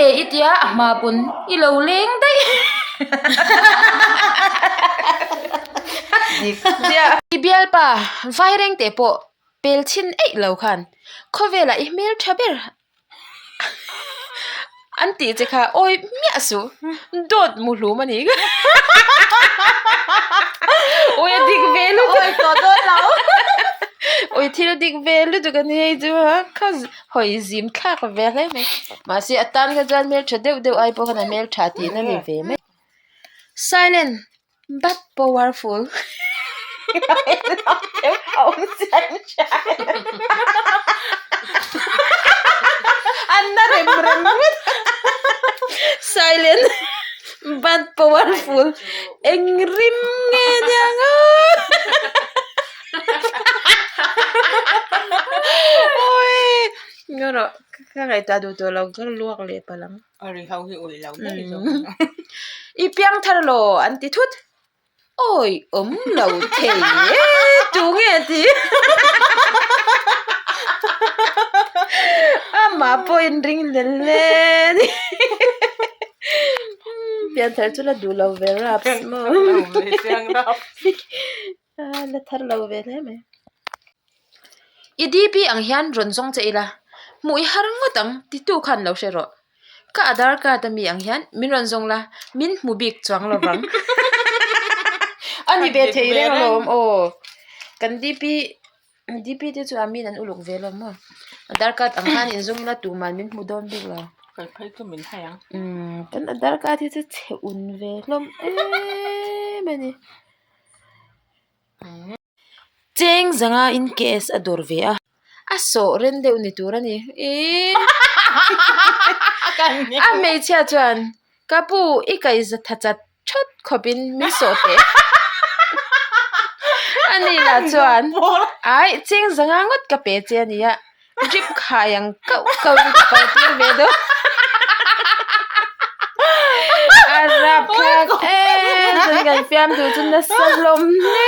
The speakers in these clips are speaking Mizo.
e i tia a hma pawn i lo leng daih. I bialpa vaireng teh pawh pel chhin eih lo khan khawvelah i hmel tha ber An tih che kha awi miah suh dawt mu hlum a ni awi a dik ve lutuk Awi tawh dawn lo awi thil dik ve lutuk a ni hei chu a kha hawi zim thlak ve hle mai mahse a tan kha chuan hmeltha deuh deuh ai pawh khan a hmeltha tihna a ni ve mai silent. But powerful. An na rem rem ngawt. Silent but powerful. Eng rim nge nia nga. Ngaw rawh ka ngaihtuah duh tawh lo ka luak leh palh ang. A ri ho hi ui lo daih zawk. I piang thar law an ti thut. Awi awm lo thei e tu nge ti. Amah pawh in ring lel hle a ni. Pian thar chu la duh lo ve raps maw. La thar lo ve hle mai. I DP ang hian rawn zawng che ila, hmuh i har ngawt ang titu khan lo hre rawh. Ka Aadhaar card ami ang hian min rawn zawng la, min hmu bik chuang lo vang. A ni ve thei reng alawm aw. Kan DP DP te chu a min an uluk ve lo maw. Aadhaar card ang khan inzawng ila tuman min hmu dawn bik lo. Kal phei chu min hai ang. Umm kan Aadhaar card hi chu chhe un ve hlawm em a ni. Cheng zanga in case a dawr ve a. A sawh ren deuh ni tur a ni. Ihh A hmeichhia chuan ka pu i kaihza tha chat that khawp in min sawh teh. A ni lah chuan aih cheng zanga ngawt ka pe che a nia. Drip khai ang kauh kauh in ka kal tir ve dawn. A rap thlak em chuan kan fiam duh chu nasa hlawm hle.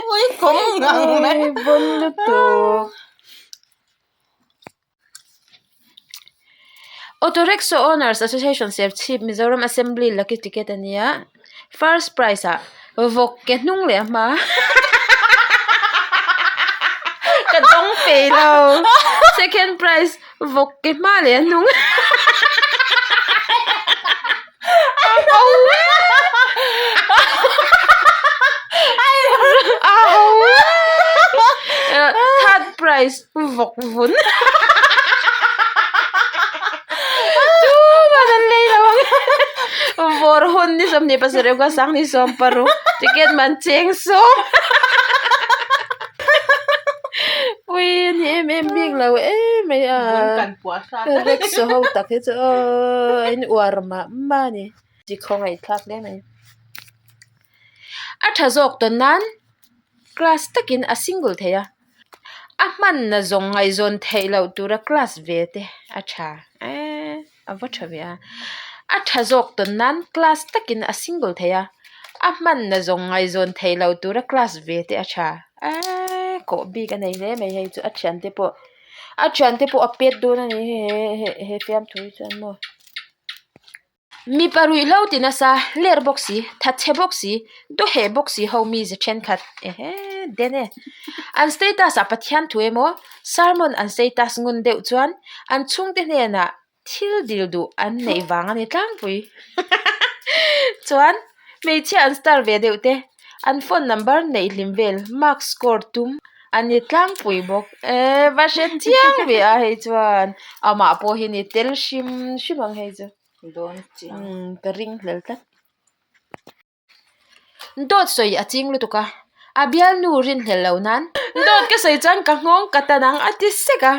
Ui kawng ngang mai. Ui bawn lutuk. Auto Rickshaw Owners Association Serchhip Mizoram Assembly Lucky Ticket a nia. First prize ah vawk ke hnung leh a hma ka dawng fei lo second prize vawk ke hma leh a hnung a ho a ho third prize vawk vun tuman an lei lo ang vawr hun ni 27 ka sang ni 16 ticket man cheng sawm pui a ni em em bik lo em mai a rickshaw ho tak hi chu aw a in uar mah mah a ni ti khawngaih thlak hle mai a tha zawk tawn nan class takin a single thei a. A hmanna zawng ngaihzawn theih loh tura class ve te a tha eee a va tha ve a a tha zawk tawn nan class takin a single thei a a hmanna zawng ngaihzawn theih loh tura class ve te a tha eee kawh bik a nei hle mai hei chu a thiante pawh a thiante pawh a pet dawn a ni he he fiamthu hi chuan maw. Mipa ruihhlo ti nasa, ler bawk si, thatchhe bawk si, dawheh bawk si ho mi ze thenkhat ehe den e. An status ah Pathian thu emaw sermon an status ngun deuh chuan an chhungte hnenah thil dil duh an neih vang a ni tlangpui. Chuan hmeichhia an star ve deuh te an phone number neih hlim vel mark score tum an ni tlangpui bawk. Eee va hre chiang ve a hei chuan amah pawh hi ni tel hrim hrim ang hei chu. Dawn chiang. Umm ka ring hlel tlat. Dawt sawi a ching lutuk a, a bialnu rinhlelh lo nan dawt ka sawi chuan ka nghawng ka tan ang a ti sek a,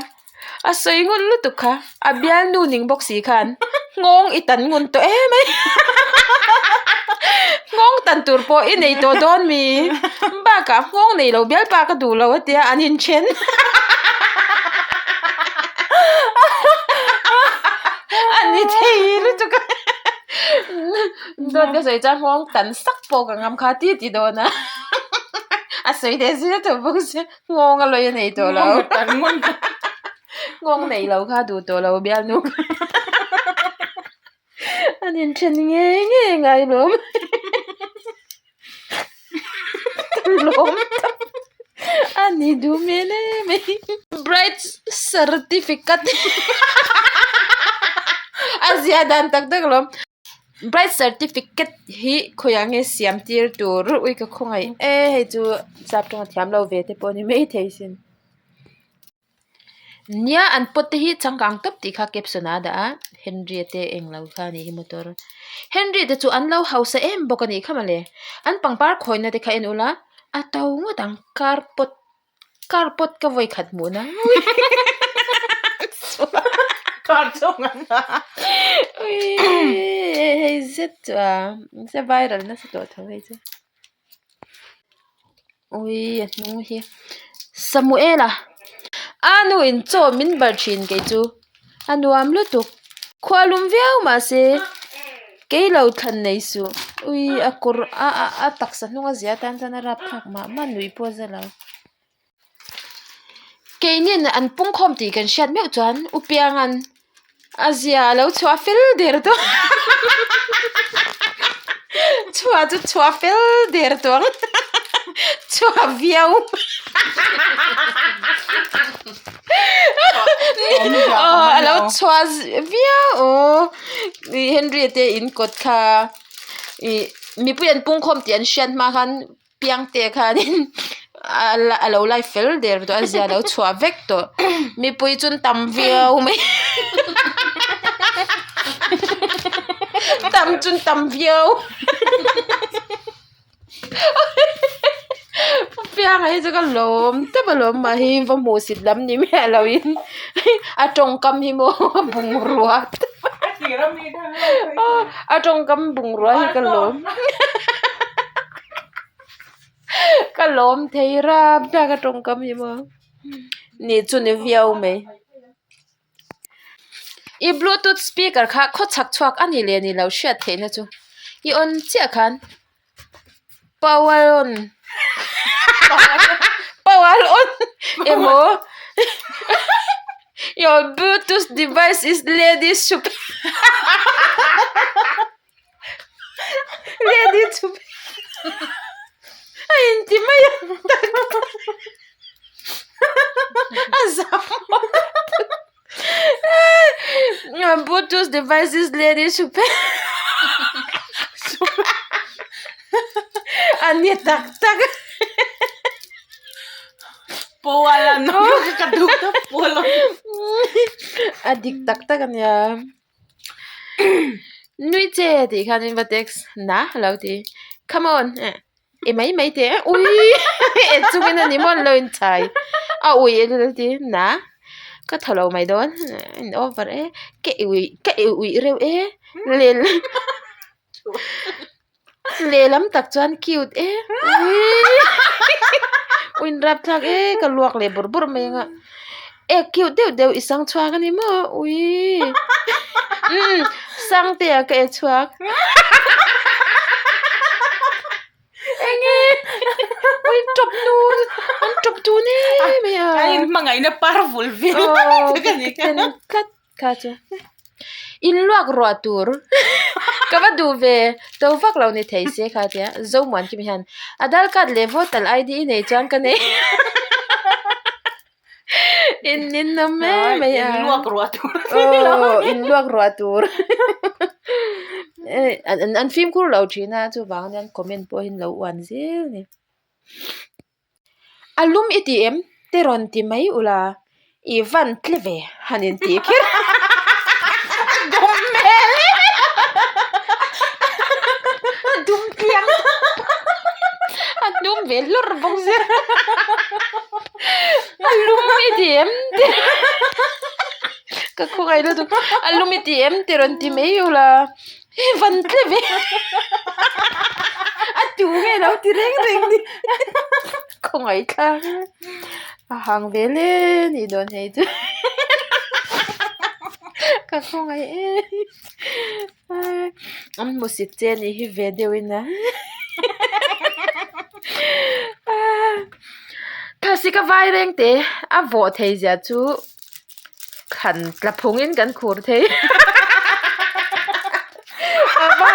a sawi ngun lutuk kha a bialnu ning bawk si khan nghawng i tan ngun tawh em mai nghawng tan tur pawh i nei tawh dawn mi bakah nghawng nei lo bialpa ka duh lo a tia an inthen. A ni thei lutuk a dawt ka sawi chuan nghawng tan sak pawh ka ngam kha ti ti dawn a a sawi leh zir tawh bawk sia nghawng a lawi a nei tawh lo nghawng nei lo kha duh tawh lo bialnu. An inthen ngei ngei ngai lawm. Ka lawm tak a ni duh hmel em mai. Bright certificate a zia dan tak tak lawm. Bright certificate hi khawiah nge siam tir tur ui ka khawngaih e hei chu sap tawng a thiam lo ve te pawh a ni maithei sin. Nia an pot te hi changkang tawp tih kha caption ah a dah a Henry a te englo kha a nih hi motor Henry te chu an lo hausa em bawk a nih kha mawle an pangpar khawina te kha en ula a to ngawt ang car pot car pot ka vawi khat hmuh na Car chhung an dah a hei zet chu a se viral nasa tawh tho hei chu. Ui a hnung hi Samuela a nu in chaw min bar thin kei chu a nuam lutuk khua lum viau mahse kei lo thlan nei suh ui a kawr a a a taksa hnung a zia tan chuan a rapthlak mah mah nuih pawh a za lo. Keinin an pungkhawm tih kan hriat meuh chuan U Pianga'n a zia a lo chhuah fel der tawh chhuah chu chhuah fel der tawh ang chhuah viau aw a lo chhuah viau aw ih Henry te in kawt kha ih mipui an pungkhawm tih an hriat hma khan. Piangte khanin a lo lai fel der tawh a zia a lo chhuah vek tawh mipui chu an tam viau mai tam chu an tam viau Pianga hi chu ka lawm tawp alawm mahni va hmuhsit lam ni miah loin a tawngkam hi maw a bungrua a tawngkam bungrua hi ka lawm. Ka lawm thei rap tak a tawngkam hi maw ni chu ni viau mai i bluetooth speaker kha khaw chhak chhuak a ni leh ni lo hriat theih na chu i on chiah khan power on power on emaw your bluetooth device is ready Lady chu a inti mai a a zam bluetooth device is lady super a ni tak tak a dik tak tak a nia. Nui che tih khanin va text na a lo ti come on e mai mai teh a ui e chungin a ni maw an lo inchai a ui a lo ti na ka thaw lo mai dawn in over e ka ui ka ui reuh e lel lehlam tak chuan cute e ui ui in rapthlak e ka luak leh bawrh bawrh mai anga e cute deuh deuh i sang chhuak a ni maw ui umm sangtea ka e chhuak enge ui tawp nu an tawp dun em mai a a inhmangaihna par vul vel tlat. Kha chu in luak ruah tur ka va duh ve to vak lo ni thei se kha tia Zomuan kim hian Aadhaar card leh voter ID i nei chuan ka nei in in awm mai mai a in luak ruah tur aw in luak ruah tur an fimkhur lo thin a chuvang anian comment pawh hi an lo uan zel a ni. A lum i ti em? Te rawn ti mai ula, i van tle ve han in tih kher a dum hmel e a dum tliang a dum ve hlawrh bawk sia a lum i ti em te ka khawngaih lutuk a lum i ti em te rawn ti mai ula. I van tle ve a tu nge lo ti reng reng ni khawngaih thlak a hang ve hle ni dawn hei chu ka khawngaih em an hmusit che anih hi ve deuh in a thlasik a vai reng te a vawh thei zia chu. Khan tla phungin kan khur thei.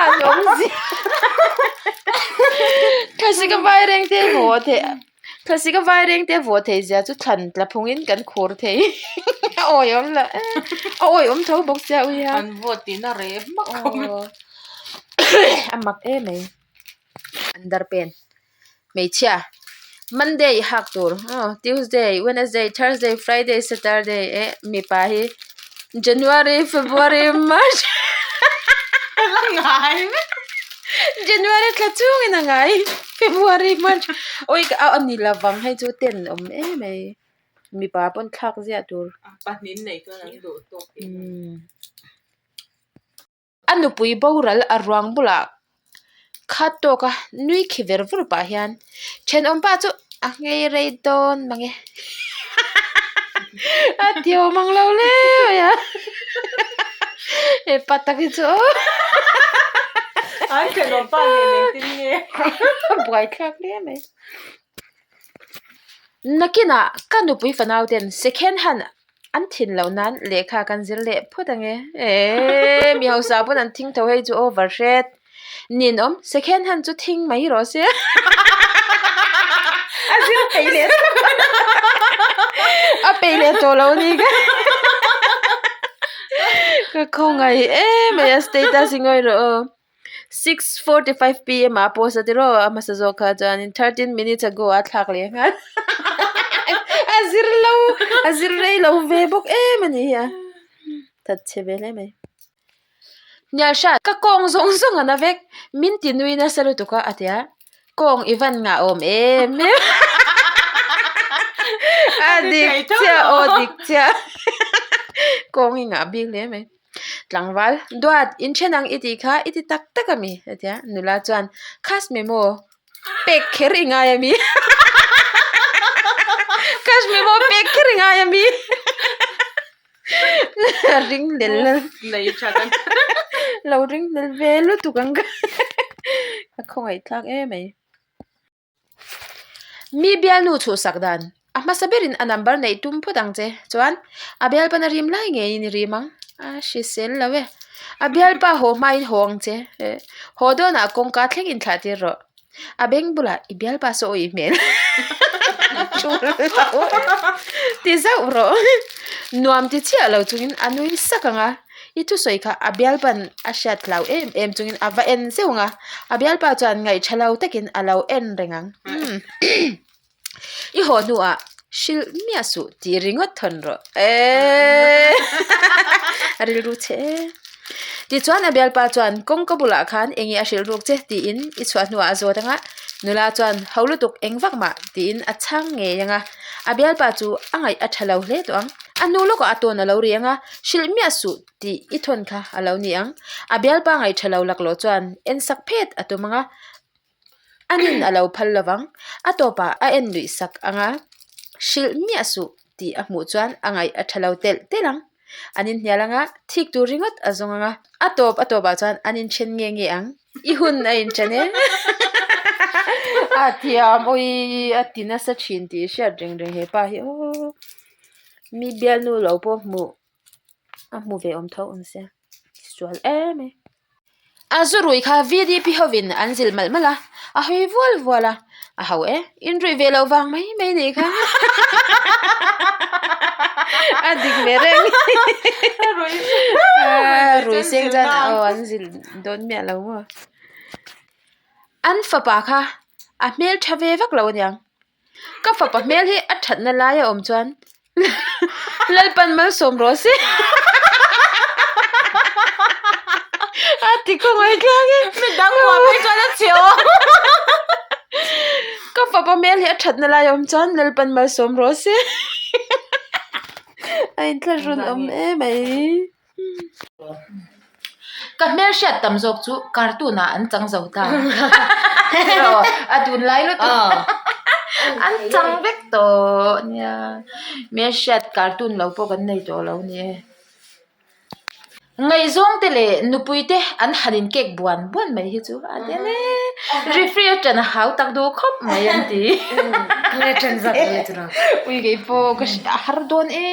Khan awmzia Thlasik a vaireng te vawh theih Thlasik a vaireng te vawh theih zia chu thlan tla phungin kan khur thei a awiawm lah e a awiawm tho bawk sia ui a. An vawt tihna reh hmak awm e. A mak em mai. Underpant hmeichhia Monday hak tur aw Tuesday Wednesday Thursday Friday Saturday eh mipa hi January February March January thla chungin a ngai February March awi ka a ni lovang hei chu ten awm em mai mipa pawn thlak ziah tur. A nupui boral a ruang bulah khat tawka nui khi ver vur pah hian thenawm pa chu a nghei rei dawn mang e a ti awm ang lo le mai a hepa tak hi chu aw an thenawm pa nen engtin nge a buaithlak hle mai nakinah ka nupui fanau ten second hand An thin loh nan lehkha kan zir leh phawt ang e. Eee mi hausa pawn an thing tho hei chu over hret. Ninawm second hand chu thing mai rawh se. A zir peih leh a peih leh tawh lo ni ka. Ka khawngaih em mai a status hi ngawi rawh aw. 6:45 pm ah post a tiraw a hmasa zawk kha chuanin 13 minutes ago a thlak leh nghal a zir lo a zir rei lo ve bawk em a ni hi a that chhe ve hle mai hnial hrat ka kawng zawng zawng a na vek min ti nui nasa lutuk a a ti a kawng i van ngah awm em em a dik chiah aw dik chiah kawng i ngah bik hle mai. Tlangval, Duat, inthen ang i tih kha i ti tak tak a mi? a ti a. Nula chuan, Khas memo, pek kher i ngai a mi? Khas memo pek kher i ngai a mi? A ring lel Nei that ang. Lo ring lel ve lutuk ang ka. A khawngaihthlak em mai. Mi bialnu chhuhsak dan a hmasa berin a number neih tum phawt ang che chuan a bialpan a rim lai ngeiin i rim ang a hrisel lo e a bialpa haw hmain haw ang che haw dawnah kawngka thleng in thlah tir rawh a beng bulah i bialpa saw awih hmel ti zauh rawh nuam ti chiah lo chungin a nui sak ang a. I thusawi kha a bialpan a hriat hlau em em chungin a va en zeuh ang a, a bialpa chuan ngaihṭha lo takin a lo en reng ang. I haw hnuah hrilh miah suh tih ringawt thawn rawh. Eeeee a rilru che e. Tichuan a bialpa chuan kawngka bulah khan enge a hrilh ruk che tiin i chhuah hnuah a zawt ang a, nula chuan ho lutuk eng vak mah tiin a chhang ngei ang a, a bialpa chu a ngaih a ṭha lo hle tawh ang. A hnu lawkah a tawn a lo ri ang a, hrilh miah suh tih i thawn kha a lo ni ang. A bialpa ngaihṭha lo laklawh chuan en sak phet a tum ang a, a nin a lo phal lo vang. A tawpah a en luih sak ang a, hrilh miah suh tih a hmuh chuan a ngaih a ṭha lo telh telh ang. An inhnial ang a, thik tur ringawt a zawng ang a, a tawp a tawpah chuan an inṭhen nge nge ang. I hun a inṭhen e. A thiam awi a ti nasa ṭhin tih hriat reng reng hepa hi aw. Mi bialnu lo pawh hmuh a hmu ve awm tho ang sia sual em e. A zu rui kha VDP hovin an zilh malh malh a, a hawi vual vual a, a ho e, in ruih ve loh vang mai mai nih kha a dik ve reng rui seng chuan aw an zilh dawn miah lo maw. An fapa kha a hmel tha ve vak lo aniang. Ka fapa hmel hi a thatna lai a awm chuan Lalpan malsawm rawh se a ti khawngaih tlang e Midang huam phei chuan a chhe aw Ka fapa hmel hi a thatna lai a awm chuan Lalpan malsawm rawh se a inthlahrun awm emai. Ka hmelhriat tam zawk chu cartoon ah an chang zo ta a tunlai lutuk an chang vek tawh nia hmelhriat cartoon lo pawh kan nei tawh lo ni e ngaihzawng te leh nupui te an han in kek buan buan mai hi chu a den e referee atana hau tak duh khawp mai an ti ui keipawh ka a har dawn e.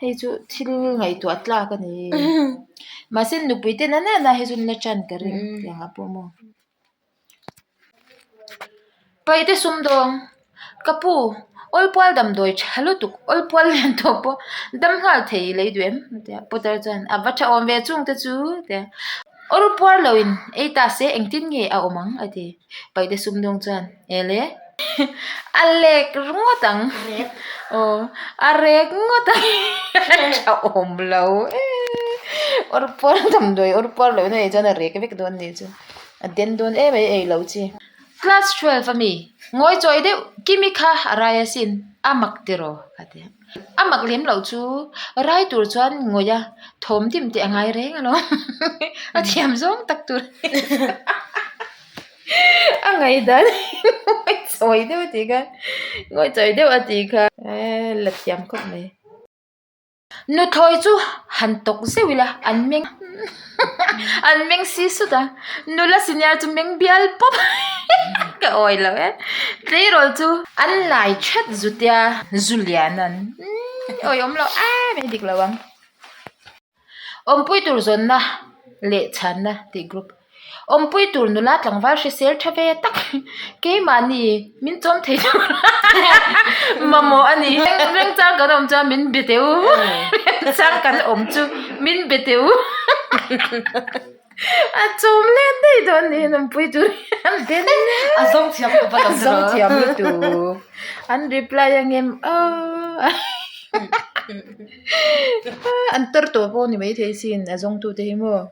Hei chu thil ngaihtuah tlak a ni. Mahse nupui te na na hi chu an la ṭan ka ring tiang ah pawh maw. Paihte sumdawng, Ka pu, awlpual damdawi tha lutuk, awlpual lian tawh pawh dam nghal thei lei duh em? A ti a, Putar chuan a va tha awm ve chung te chu a ti a, Awlpuar loin ei ta se engtin nge a awm ang? a ti. Paihte sumdawng chuan, Ele, a lek ringawt ang, aw a rek ngawt ang a tha awm lo e, awlpuar damdawi awlpuar loin a ei chuan a rek vek dawn a nih chu. A den dawn em ei ei lo chi. Class 12 a mi, ngawi chawi deuh Kimi kha a rai asin, a mak tiraw a ti a. A mak lem loh chu rai tur chuan ngawih a thawm dim teh a ngai reng alawm a thiam zawng tak tur a ngaihdan ngawi chawi deuh a tih kha ngawi chawi deuh a tih kha la thiam khawp mai. Nuthlawi chu han tawk zeuh ila an meng an meng si sut a, nula senior chu meng bial pawp ka awi lo e, tleirawl chu an lai that zutia zu lian an awi awm lo em em dik lo ang. Awmpui tur zawnna leh chhanna tih group. Awmpui tur nula tlangval hrisel tha ve tak keimahni min chawm thei tur mamawh a ni. Rengchang kan awm chuan min be teh u, rengchang kan awm chu min be teh u. A chawm let daih dawn niin awmpui tur hian den A zawng thiam lo va A zawng thiam lutuk. An reply angem aw. An tar tawh pawh a ni maithei sin a zawngtute hi maw.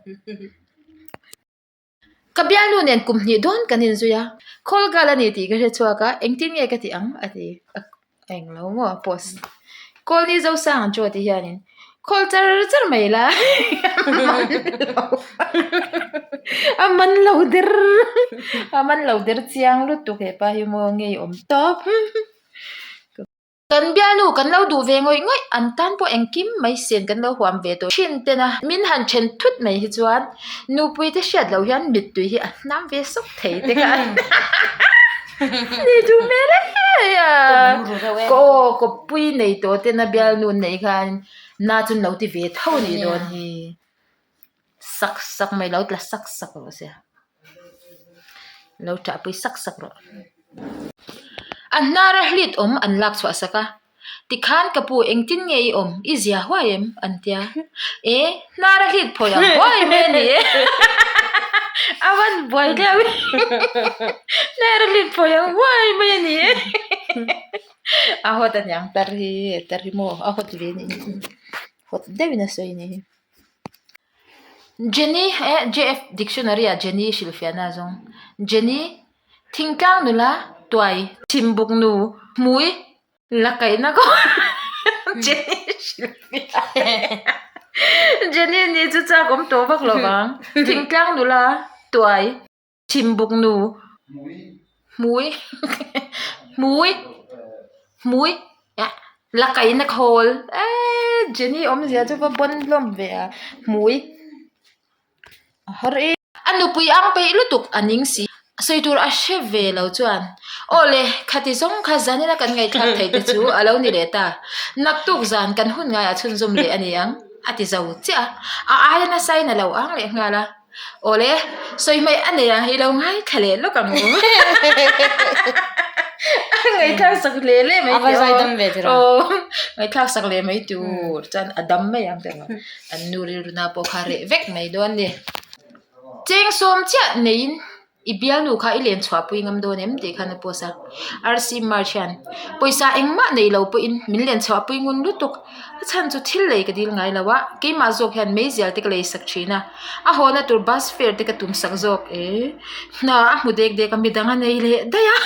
Ka bialnu nen kum hnih dawn kan inzui a, call girl a ni tih ka hre chhuak a, engtin nge ka tih ang a ti a englo maw a post. Call ni Zosang an chu a ti hianin call char char mai la a man lo der a man lo der chiang lutuk hepa hi maw ngeiawm tawp. Kan bialnu kan lo duh ve ngawih ngawih, an tan pawh engkim mai sen kan lo huam ve tawh thin ten a, min han then thut mai hi chuan nupui te hriat loh hian mittui hi a hnam ve sawk thei te kha ni duh hmel em a, aw kawppui nei tawh ten a bialnu an neih khan na chu an lo ti ve tho a nih dawn hi, sak sak mai lo tla sak sak rawh se. Lo ṭahpui sak sak rawh. A hnara hlit awm an lak chhuah sak a, Tikhan ka pu engtin nge i awm, i zia huai em? an ti a. E, hnara hlit phawi ang huai mai a ni e. A van buai deuh i. Hnara hlit phawi ang huai mai a ni e. A hawt a niang tar hi, tar hi maw a hawt ve a nih hi. Hawt deuhin a sawi a nih hi. Jenny eh JF dictionary ah Jenny hrilhfiahna a zawng. Jenny, Thingtlang nula tuai chhimbuk nu hmui la kaihna kawng Jenny hrilhfiah Jenny ni chu chak awm tawh vak lo vang. Thingtlang nula tuai Chhimbuk nu hmui hmui hmui la kaihna khawl eee Jenny awmzia chu va bawn hlawm ve a hmui a har em a nupui ang peih lutuk a ning si sawi tur a hre ve lo chuan aw le khati zawng kha zanina kan ngaihthlak theih te chu a lo ni leh ta naktuk zan kan hun ngaiah chhunzawm leh a ni ang a ti zo chiah a a aia nasa in a lo ang leh nghal a. Awle, sawi hmaih a nei a, i lo ngaithla leh lawk ang u. A ngaihthlak sak leh leh mai A va zai dam ve tiraw? Aw, ngaihthlak sak leh mai tur chuan a dam mai ang tiraw. An nu rilru na pawh kha reh vek mai dawn a ni. Cheng sawm chiah neiin I bialnu kha i len chhuahpui ngam dawn em tih khan a post a. RC March hian pawisa engmah nei lo pawhin min len chhuahpui ngun lutuk. A chhan chu thil lei ka dil ngai lo a, keimah zawk hian meizial te ka lei sak thin a, a hawna tur bus fare te ka tum sak zawk e. Hna a hmu dek dek a, midang a nei leh daih a.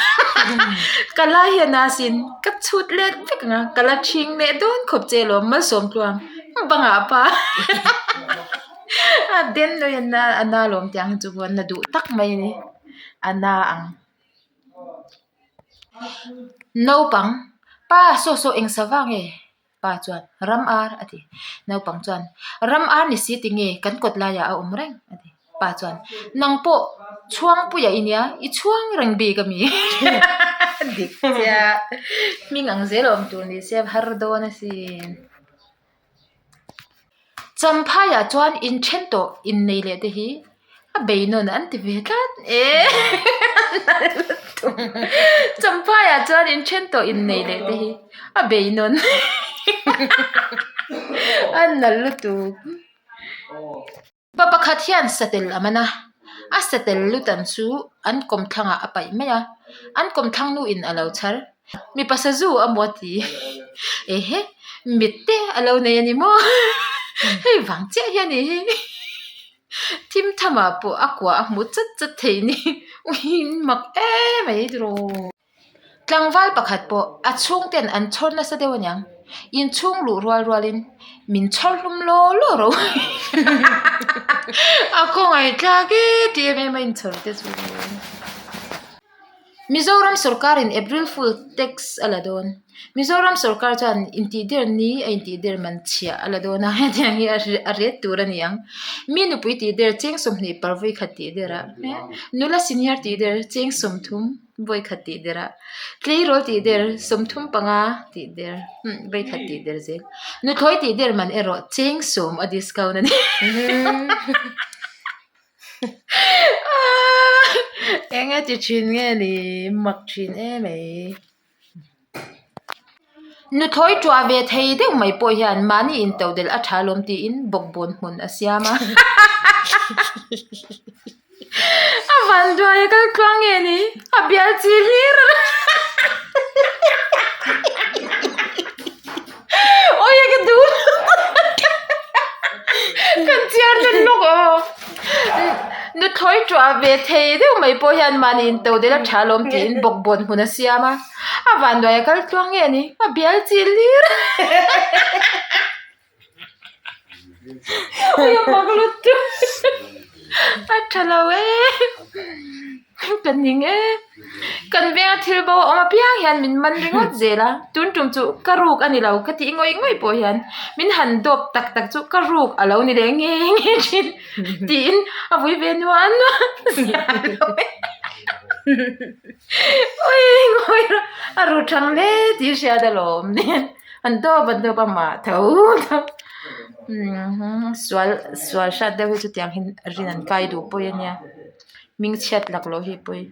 Ka lai hian a sin ka chhut let vek ang a, ka la thing leh dawn khawp che alawm Malsawmtluang bangah pa. A den lui a na a na lawm tih ang hi chu a na duh tak mai a ni a na ang naupang pa saw saw eng sava nge pa chuan ram ar a ti naupang chuan ram ar ni si tinge kan kawt laiah a awm reng a ti pa chuan nang pawh chhuangpuia i nia i chhuang reng bik a mi dik chiah hming ang zel a awm tur ni se har dawn asin. Champhaiah chuan inthen tawh innei leh te hi a bei nawn an ti ve tlat e. Champhaiah chuan inthen tawh innei leh te hi a bei nawn a nalh lutuk. Pa pakhat hian satel a man a, a satel lutan chu an kawmthlangah a paih mai a, an kawmthlang nu in a lo chhar. Mipa sazu a maw ti? Ehe, mit te a lo nei a ni maw? Hei vang chiah hian ih hi thim thamah pawh a kua a hmu chat chat thei ni mak em mai tiraw. Tlangval pakhat pawh a chhungten an chhawr nasa deuh aniang, inchhung luh rual rualin min chhawr hlum law law ro a khawngaih thlak e tih em em a inchhawr te chu. Mizoram sawrkarin April Fool tax a la dawn. Mizoram sawrkar chuan intihder ni a intihder man chhiah a la dawn a, hetiang hi a ret tur a ni ang. Mi nupui tihder cheng 20 par vawikhat tihder a, nula senior tihder cheng 30 vawikhat tihder a, tleirawl tihder 35 tihder vawikhat tihder zel. Nuthlawi tihder man erawh cheng 10 a discount a ni. Eng nge ti thin nge ni mak thin em mai nuthlawi tuah ve thei deuh mai pawh hian mahni in to delh a tha lawm tiin bawkbawn hmun a siam a a vanduai a kal tluang nge ni a bial chi hlir a Awia ka duh kan chiar dawn lawk aw nuthlawi tuah ve thei deuh mai pawh hian mahni in to delh a tha alawm tiin bawkbawn hmun a siam a a vanduai a kal tluang nge ni a bial chi hlir Awia mak lutuk a tha lo e ka ning e kan venga thil bo a awm apiang hian min man ringawt zel a tun tum chu ka ruk a ni lo ka tih ngawih ngawih pawh hian min han dawp tak tak chu ka ruk a lo ni leh nge nge thin tiin a vui ve nuah nuah awi a ru thang hle tih hriat alawm nen. An dawp an dawp a mah tho tho sual sual hriat deuh hi chutiang hi rin an kai duh pawi a nia hming chhiat lak loh hi pawi.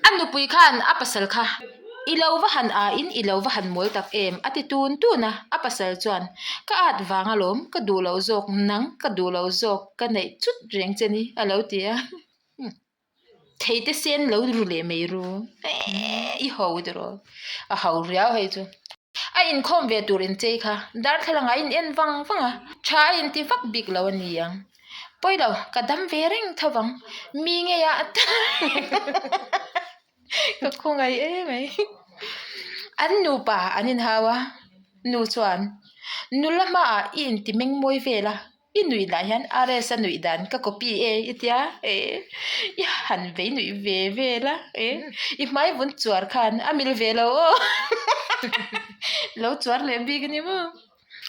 A nupui khan a pasal kha i lo va han ah in i lo va han mawl tak em a ti tun tun a, a pasal chuan ka at vang alawm ka duh loh zawk nang ka duh loh zawk ka neih chut reng che ni a lo ti a. Thei te sen lo ru leh mai ru eee i ho tiraw a ho riau hei chu a inkhawm ve tur inchei kha darthlalang ah a in en vang vang a tha a inti vak bik lo a ni ang pawi lo ka dam ve reng tho vang mi ngei ah ka khawngaih em mai an nupa an inhau a nu chuan nula hmaah i inti meng mawi vel a. I nuih lah hian RS a nuih dan ka copy e i tia e i han vei nuih ve vel a e i hmai vun chuar khan a mil ve lo aw lo chuar leh bik a ni maw.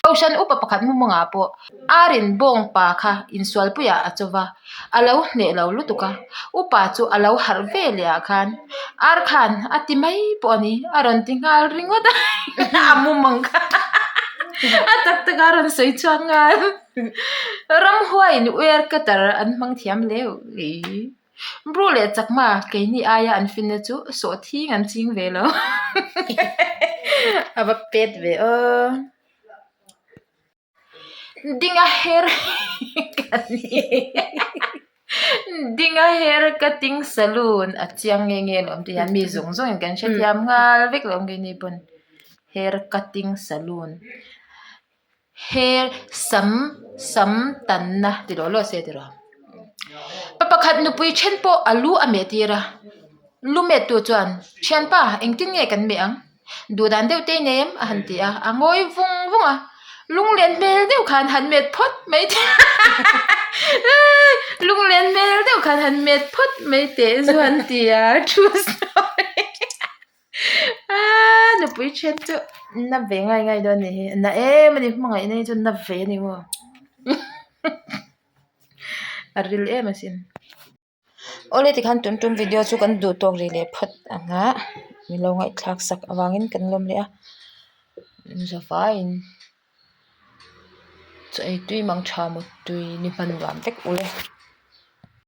Kohhran upa pakhat mumangah pawh ar in bawng pa kha insualpuiah a chaw va, a lo hneh lo lutuk a, upa chu a lo harh ve leh ah khan ar khan a ti mai pawh a ni a rawn ti nghal ringawt a a mumang kha a tak tak a rawn sawi chhuak nghal ramhuaiin uer cutter an hmang thiam leuh ih bru leh chakma keini aia an finna chu sawhthing an ching ve lo a va pet ve aw. Dinga hair Dinga hair cutting saloon a chiang nge nge alawm tih hian mi zawng zawng in kan hrethiam nghal vek lo nge ni pawn hair cutting saloon hair sam sam tanna ti lawh lawh se tiraw pa pakhat nupui then pawh a lu a meh tir a lu met tu chuan thianpa engtin nge kan meh ang. Duh dan deuh te i nei em? a han ti a, a ngawi vung vung a, lunglen hmel deuh khan han met phawt mai teh lunglen hmel deuh khan han met phawt mai teh zu han ti a true story aaa nupui then chu na ve ngai ngai dawn a nih hi na em a ni hmangaihna hi chu na ve a ni maw a ril em asin. Awle tikhan tun tum video chu kan duh tawk rih leh phawt ang a min lo ngaihthlak sak avangin kan lawm leh a zavaiin. Chaw ei tui mang tha mut tui ni hman nuam vek ule.